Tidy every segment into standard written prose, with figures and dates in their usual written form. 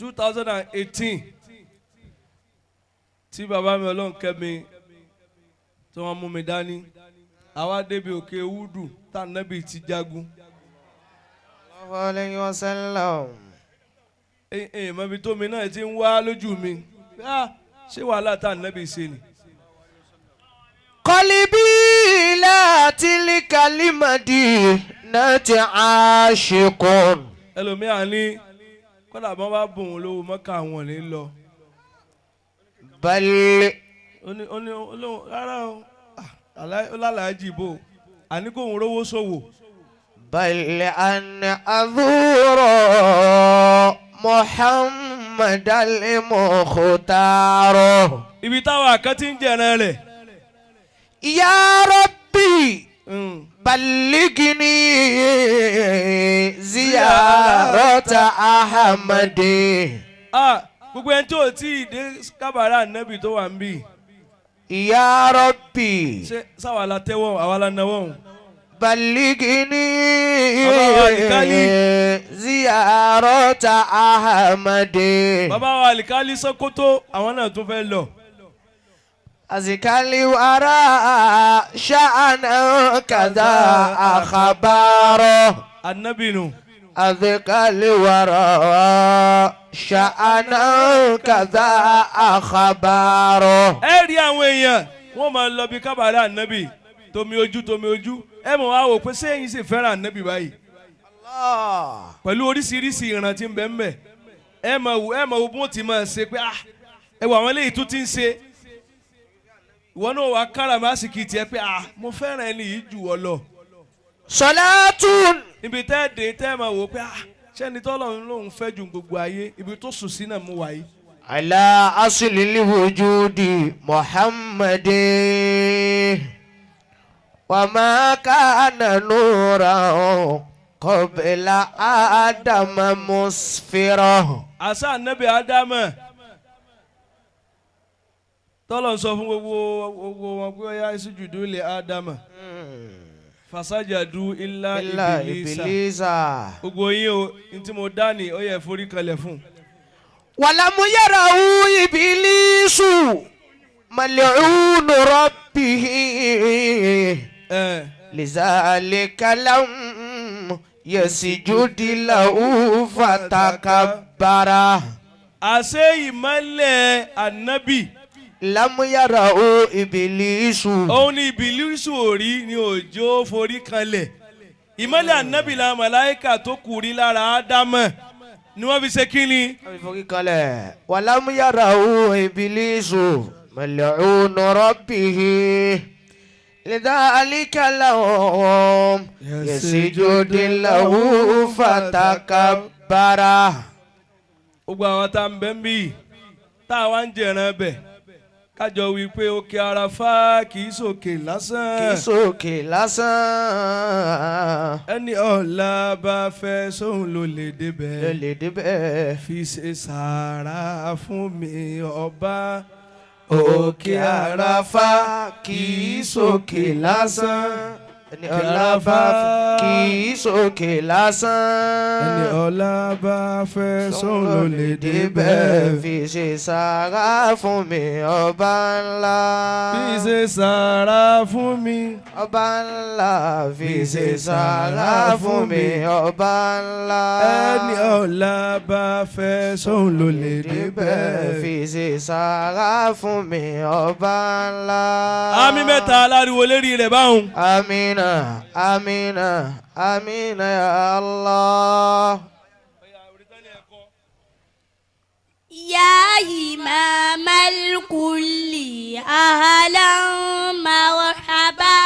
2018 tí bàbá mi Ọlọ́run kẹ́ mi, tí wọ́n mú mi dání, àwa débi òkè Wúdù tá Nábì ti jagun. Sallallahu alayhi wa sallam. Ẹ mọ ibi tómi náà ti ń wá lójú mi. Ah, ṣé wàhálà tá Nábì ṣe ni? قلبي لا تلك المدينة عاشق. Ẹlòmíà ní kọ́dà bọ́n bá bùn ún lówó Mọ́kà, àwọn ò ní lọ. بل Ó ní olóhùn rárá o. Ah, ó lálàájì bò àní kóhun rówó ṣòwò. بل أن أزور محمد المختار. Ibi táwọn kan ti ń jẹran rẹ̀. يا ربي بلغني زيارة أحمد. Ah, gbogbo ẹni tí ò tí ì dé kábàárà nẹ́bì tó wà ń bì. يا ربي Ṣé sáwà la tẹ́wọ́, àwa la náwó òun. بلغني Bàbá wa Alikali. زيارة أحمد. Bàbá wa Alikali Sókótó, àwọn náà tún fẹ́ lọ. أزكى الوراء شأنا كذا أخباره. Anabi nu. أزكى الوراء شأنا كذا أخباره. Ẹ rí àwọn èèyàn, wọ́n máa lọ bí kábàárà ànábì tomi ojú tomi ojú. Ẹ mọ̀ wá wò pé sẹ́yìn sì fẹ́ràn ànábì báyìí? Allah. Pẹ̀lú oríṣiríṣi ìran tí ń bẹ ń bẹ, ẹ mọ̀ wò bí wọ́n ti máa ṣe pé, ah, ẹ wọ àwọn eléyìí tún ti ń ṣe. Ìwọ náà wàá káràmásìkì tiẹ̀ pé, ah, mo fẹ́ràn ẹni yìí jù ọ lọ. صلاة Ibi tẹ́ ẹ dé, tẹ́ ẹ máa wò pé, ah, ṣẹ́ni tọ́lọ́run lòun fẹ́ ju gbogbo ayé, ibi tó sùn sí náà mú wáyé. على أصل الوجود محمد وما كان نورا قبل آدم مسفرا. Àṣà anabi Ádámà tọ́lọ̀ ń sọ fún gbogbo wọn pé ó yá, اسجدوا لآدم فسجدوا إلا إلا إبليس. إبليس. Gbogbo yín o, ní tí mo dá ní, ó yẹ forí kalẹ̀ fún. ولم يره إبليس ملعون ربه. Ẹ لذلك لم يسجد له فتكبر. Àṣé ìmọ́lẹ̀ ànábì لم يره إبليس. Òun ni Ìbílísù ò rí ni òjò forí kalẹ̀. Ìmọ́lẹ̀ ànábì la màláìkà tó kù rí lára Ádámà ni wọ́n fi ṣe kí ni? Forí kalẹ̀. ولم يره إبليس ملعون ربه لذلك لم يسجد له فتكبر. Gbogbo àwọn tá ń bẹ́ ń bí tá a wá ń jẹ̀ràn bẹ̀, kájọ wí pé òkè Àràfá kì í sòkè lásán. Kì í sókè lásán. Ẹni ọ̀la bá fẹ́ sóhun ló lè débẹ̀. Ló lè débẹ̀. Fi ṣe sàárà fún mi ọba. Òkè Àràfá kì í sókè lásán. Ẹni ọ̀la bá kì í sókè lásán. Ẹni ọ̀la bá fẹ́ sóhun ló lè débẹ̀. Fi ṣe sàárà fún mi ọba ńlá. Fi ṣe sàárà fún mi. Ọba ńlá, fi ṣe sàárà fún mi ọba ńlá. Ẹni ọ̀la bá fẹ́ sóhun ló lè débẹ̀. Fi ṣe sàárà fún mi ọba ńlá. Àmín mẹ́ta aláriwo lérí rẹ̀ báwọn. Amina, amina, amina ya Allah. يا إمام الكل أهلا مرحبا،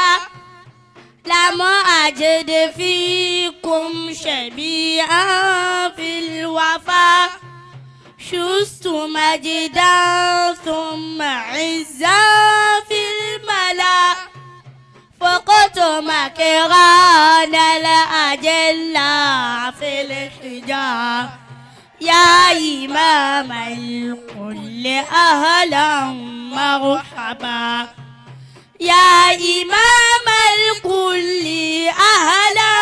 لم أجد فيكم شبيها في الوفا، شست مجدا ثم عزا في الملا، فقت مكران الأجلاء في الحجاب. يا إمام الكل أهلا مرحبا، يا إمام الكل أهلا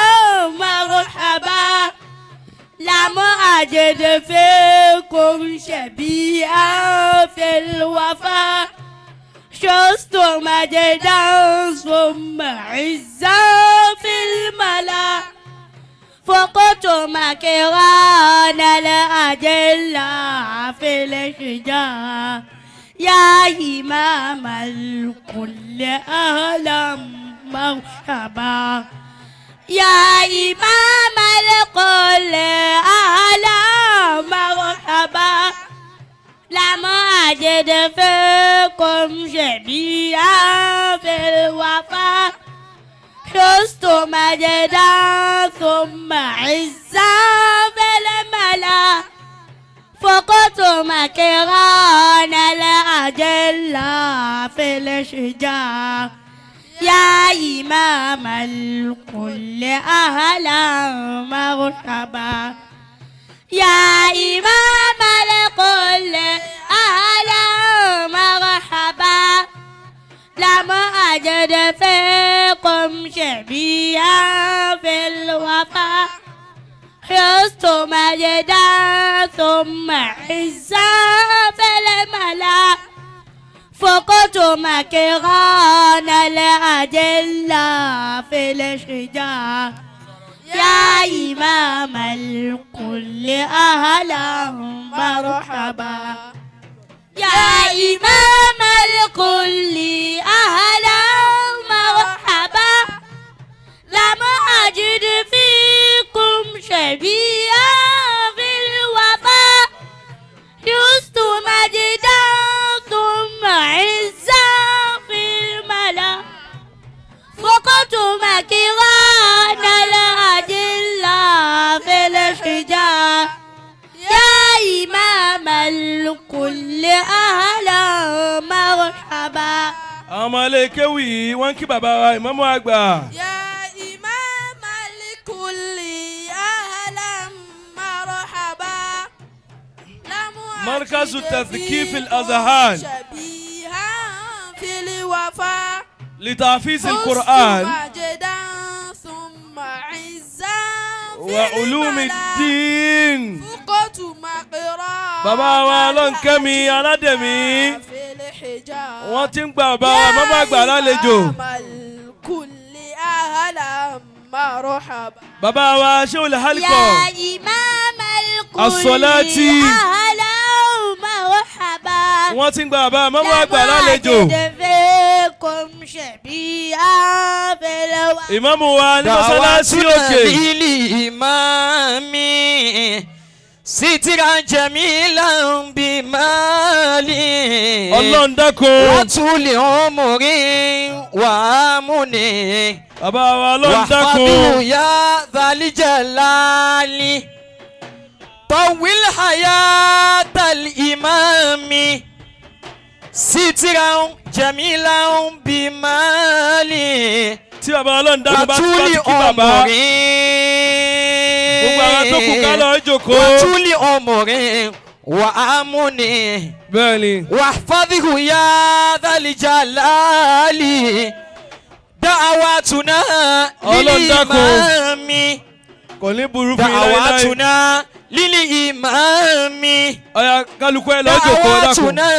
مرحبا، لم أجد فيكم فيكم شبيها في الوفا شست مجدا ثم عزا في الملا فقت مكران الأجلة في الشجاع يا إمام الكل أهلا مرحبا يا إمام الكل أهلا مرحبا لم أجد فيكم شبيها في الوفا شست مجدا ثم عزا في الملا فقط مكران الأجلة في الشجاع يا إمام الكل أهلا مرحبا يا إمام الكل أهلا مرحبا لم أجد فيكم شبيها في الوفا حرصت مجدا ثم عزا في الملا فقط مكران الأجلة في الشجاع يا إمام الكل أهلا مرحبا يا إمام الكل أهلا مرحبا لم أجد فيكم شبيها في الوفا شست مجدا ثم عزا في الملا فقط مكران الأجلة في الحجاب يا إمام الكل أهلا مرحبا Àwọn ọmọ ilé kéwì yìí wọ́n ń kí bàbá wa ìmáàmù àgbà. يا إمام الكل أهلا مرحبا لم مركز أجد التثقيف فيكم الأذهان. شبيها في الوفا لتحفيظ حسن القرآن مجدا ثم عزا في وعلوم الملا الدين. فقط مقرا Bàbá wa Ọlọ́nkẹ́mi Aládẹ̀mí. في الحجاب Wọ́n ti ń gba bàbá wa ìmáàmù àgbà lálejò. يا إمام الكل أهلا مرحبا Bàbá wa Sheikhul Halqa. يا إمام الكل الصلاة. أهلا مرحبا Wọ́n ti ń gba bàbá ìmáàmù àgbà lálejò. لم أجد فيكم شبيها في الوفا Ìmáàmù wa ní mọ́sálásí òkè. للإمام سترا جميلا بمالي Ọlọ́run dákun. وطول عمري وامني Bàbá wa Ọlọ́run dákun. واحفظه يا ذا الجلال طول حياة الإمام سترا جميلا بمالي Tí bàbá Ọlọ́run dákun bá ti bá وطول ti kí bàbá. عمري Gbogbo àwọn tó kù ká lọ jókòó. وطول عمري وأمني Bẹ́ẹ̀ni. واحفظه يا ذا الجلال دعواتنا Ọlọ́run dákun. للإمام Kò ní burú fún yín láéláé. دعواتنا للإمام Ọ̀yá kálukú ẹ lọ jókòó dákun. دعواتنا